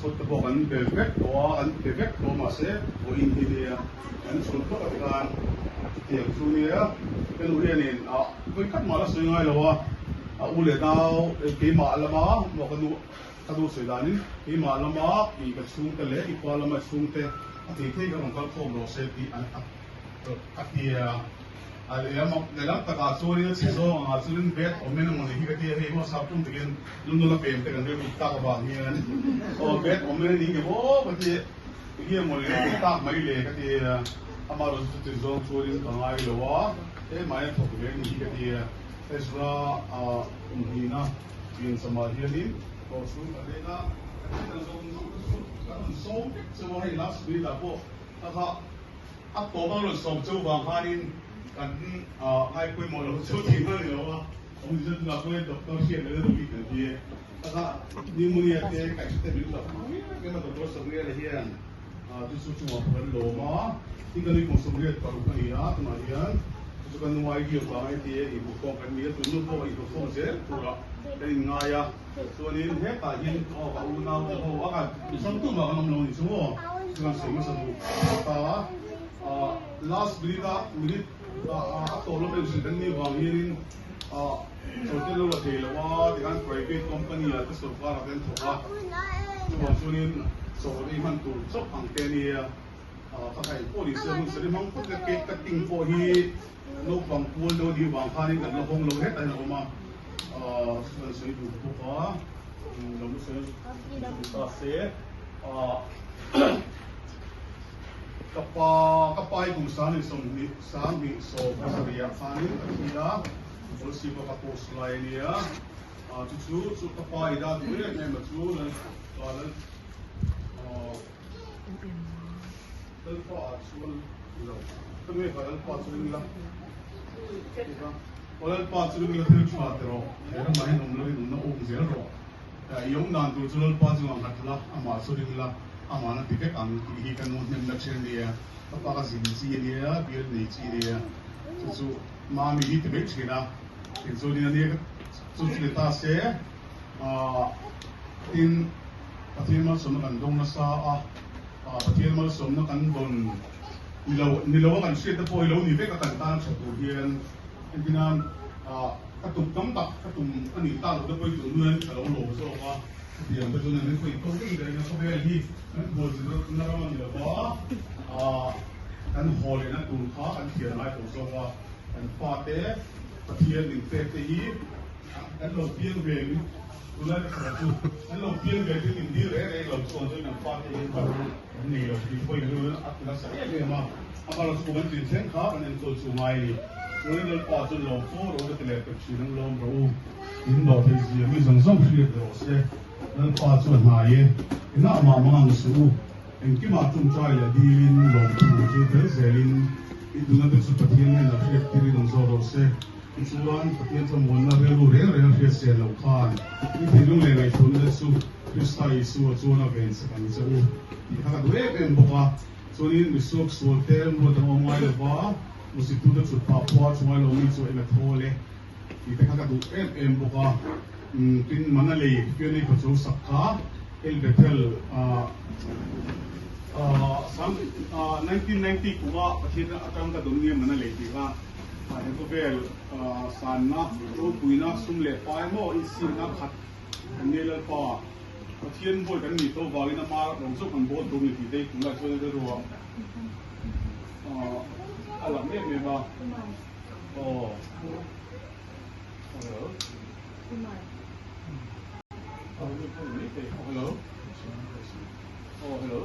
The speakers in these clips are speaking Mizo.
Phut te pawh kan be vek tawh a, kan pe vek tawh mahse vawiin hi nia kan chhun tawk a tikhan chutiang chu nia ka nu hianin ah vawi khat mah la sawi ngai lo a, a u leh nau keimah lama maw ka nu ka nu sawi danin keimah lama i ka chhungte leh i pa lama i chhungte a thei thei kha rawn kal khawm rawh se tih an a ti a. A lehlam lehlam takah chuanin a chhe zawng angah chuanin bed awm in emaw ni hi ka ti a, hei maw sap tum takin lungdawla pem te kan rilru tak avang hian aw bed awm in a ni nge maw ka ti a, enge maw ni a tak mai le ka ti a, amaherawhchu chuti zawng chuanin ka ngai lo a, hemah hian thawk ve a ni hi ka ti a, Ezra ah kum hnihna piancham ah hianin hlawh chhung ka leng a, ka thil dan zawng zawng te chu ka rawn sawm vek chauh a, hei last minute ah pawh ka kha. A tawp a rawn sawm cheu vang khanin kan ngai pawimawh lo cheu thei hna ni lo a, awm ni chuan tunah pawhin doctor hriat leh na duh bik kan ti e. Taka pneumonia te kaihhri te min hlauh hmang em em a doctor Sawmriala hian chu chu chungah pawh kan lawm a, tin ka nui kum 86 a ni a, tunah hian chu chu ka nu ID avanga heti e inhmuhkhawm kan ni a, tun nu pawh inhmuhkhawm zel turah kan inngai a. Chuanin hetah hian aw ka unau te ho a kan Mizo tumah kan awm lo ni chu maw chu kan sawi hmasa duh ta a last minute a minute a a tawh lam engzin kan nih vang hianin a chaw te lo la thei lo a tikhan private company ah te sorkar ah te an thawk a chuvang chuanin chaw ei hman tur chauh ang te ania ka kaih pawh ni se hun sari hmang phawt ila cake cutting pawh hi Naupang pual deuh anih vang khanin kan la hawng lo hetah hian a awm a, kan sawi duh bawk a, lo la sawi duh ta se, ka pa ka pa hi kum 20 20 27 ah khanin a thi a, Kawlsip a ka post lai a nia, chu chu chu ka pa i dah duh em em a chu lal lal Lalpa ah chuan lo. Ka nge ka Lalpa chu ring la. Aw Lalpa chu ring la thil tha ti rawh. He ramah hian awm loin awmna awm zel rawh. I awm dan tur chu Lalpa chu nganghat la, amah chu ring la, amah na ti vek ang tih hi ka nu hnemna thin a nia. Ka pa ka zin chi a nia, bial nei chi a nia. Chu chu Mami hi ti mai thin a. Tin chuanin a nia chu chu ni ta se. Tin Pathian malsawmna kan dawng nasa a. Pathian malsawmna kan dawn ni lo ni lo a kan hriat te pawh hi lo ni vek a kan tan tha tur hian engtinan ka tum tam tak ka tum a nih tak loh te pawh hi tun hnuaiin ka lo lawm zawk a chutiang te chuan an khawi tawk vek daih a khawvel hi kan khualzirna ram a ni lo va kan haw lehna tur kha kan thian ngai tawh zawk a kan fate Pathian min pek te hi kan lo piang ve Tunlai ka hria chu an lo piang ve tin in dil reng reng lo chuan chuan an fate hian kal an nei lo tih pawhin rilru a ti nasa em em a, amah chu kum an tlin thleng kha kan enkawl chu ngai a ni. Chuanin Lalpa chuan lawm fo rawh u ka ti leh pek thin ang lawm rawh u, in dawh theih zia mi zawng zawng hriat rawh se, Lalpa chu a hnai e, engah mah mang ang suh u, engkimah ṭawngṭai leh dilin lawmthu chu tel zelin in duna te chu Pathian hnenah hriat tirin awm zawk rawh se. Tichuan, Pathian thlamuanna rilru reng reng a hriat sel loh khan i thinlung leh ngaihtuahna te chu Krista Isua chuan a ven sak ang che u tih kha ka duh em em bawk a. Chuanin mi suak sual te ruat an awm ngai lo va, musiktute chhut pah pawha chungai lo mi chu eng a thawl e tih te kha ka duh em em bawk a. Tin, Manalei Fianei Pacho sak kha El Bethel 1990 kuma Pathian atang ka dawn nia Manalei tih kha. He khawvel sanna, ropuina, sum leh pai maw insimna khat kan nei Lalpa Pathian bawi kan nih tawh vangin ama rawng zawk kan bawl tur ni tih te hi tunlai chuan rilru ah a lang em em a. Aw. Hello. Hello. Oh, hello.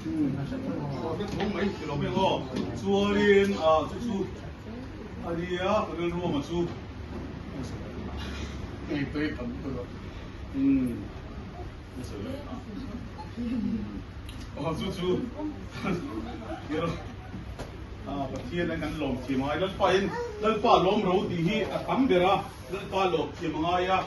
Ka tho mai ti lo mai aw. Chuanin chu chu a nia ka rilru awma chu. Aw chu chu Pathian an kan lawm thiam angai Lalpa in Lalpa lawm ro tih hi a tam ber a Lalpa lawm thiam angai a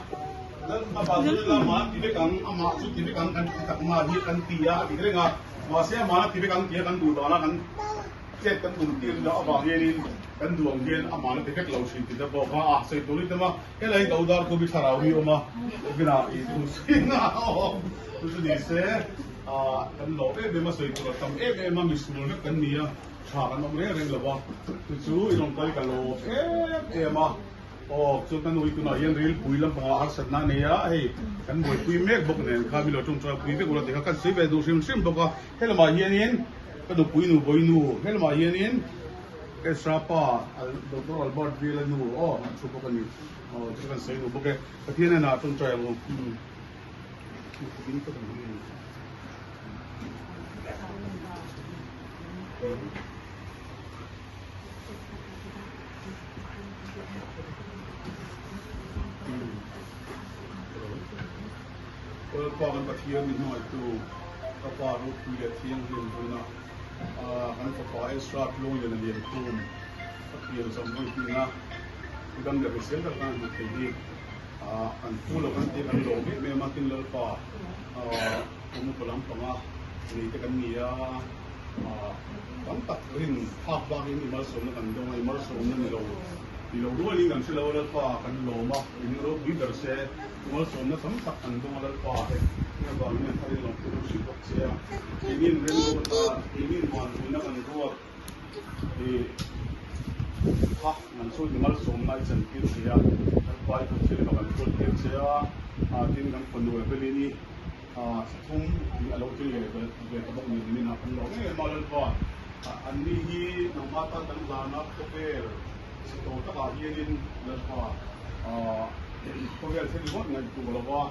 Lalpa chu Lalpa ti vek ang amah chu ti vek ang kan ti tak na hi kan ti a a ti reng a mahse amah a ti vek ang tia kan duh dan a kan chet kan tum tir loh avang hianin kan duh ang hian amah la ti vek lo thin ti te pawh kha a sawi tur hi tam a helai do dar khu bi thlarau hi awm a vinah i thu sin a aw chu chu ni se ah kan lawm em em a sawi tur a tam em em a misual vek kan ni a tha kan awm reng reng lo va chu chu i rawn kal ka lawm em em a aw chuan ka nu hi tunah hian rilpui lampangah harsatna a nei a hei kan buaipui mek bawk nen kha mi lo tawngtai pui vek ula ti kha kan sawi ve duh hrim hrim bawk a. Helamah hianin ka nupui nu Vawi nu, helamah hianin Ezra pa Doctor Albert Biala nu aw an thu bawk a ni. Aw chu kan sawi duh bawk e. Pathian hnenah tawngtai ang u. Lalpa kan Pathian min hmangaihtu ka Pa ropui leh thianghlim vawiina kan fapa Ezra Tluangliana Liankhum a pian cham vawi hnena dam leh hrisel tak tan hmu thei hi kan pu lo kan tia kan lawm em em a tin Lalpa kum upa lampanga nei te kan ni a tam tak rin phak bakin i malsawmna kan dawng a i malsawmna ni lo ni lo rualin kan hre lo a Lalpa kan lawm a i ning ropui ber se. Malsawmna tam tak an dawng a Lalpa he heng avangin an tharin lawmthu kan hrilh bawk che a, keinin remruat a, keinin vanpuina kan ruat i kha an chu i malsawmna i chantir che a, Lalpa i Pathian emaw kan hruat tir che a, tin kan fanu Evelyn-i thla thum a lo tling leh ve ta bawk nen nimin ah kan lawm em em a Lalpa anni hi nangmah tan kan hlan a khawvel Chhe tawh takah hianin Lalpa khawvel thil ringawt ngaihtuah lova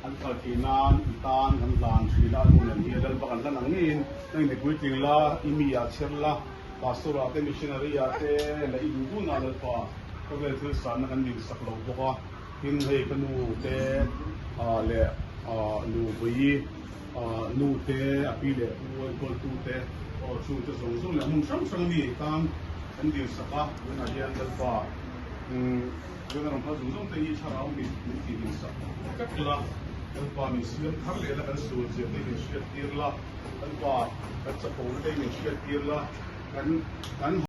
an kal theih nan i tan kan hlan thin a, a nu nen hian Lalpa kan hlan ang ngeiin nang in mipui tling la, i mi ah chher la, Pastor ah te, Missionary ah te leh i duh duhna Lalpa khawvel thil sanna kan din sak lo bawk a, tin hei ka nu te leh nu vawi nu te, a pi leh pu enkawltu te aw chhungte zawng zawng leh hmun hrang hrang mi tan kan dirsak a, tunah hian Lalpa Jonah rawn phal zawng zawng te hi thlarau mit min tih dinsak vek la, Lalpa min siam thar leh la kan sual zia te min hriat tir la, Lalpa kan chapona te min hriat tir la, kan kan.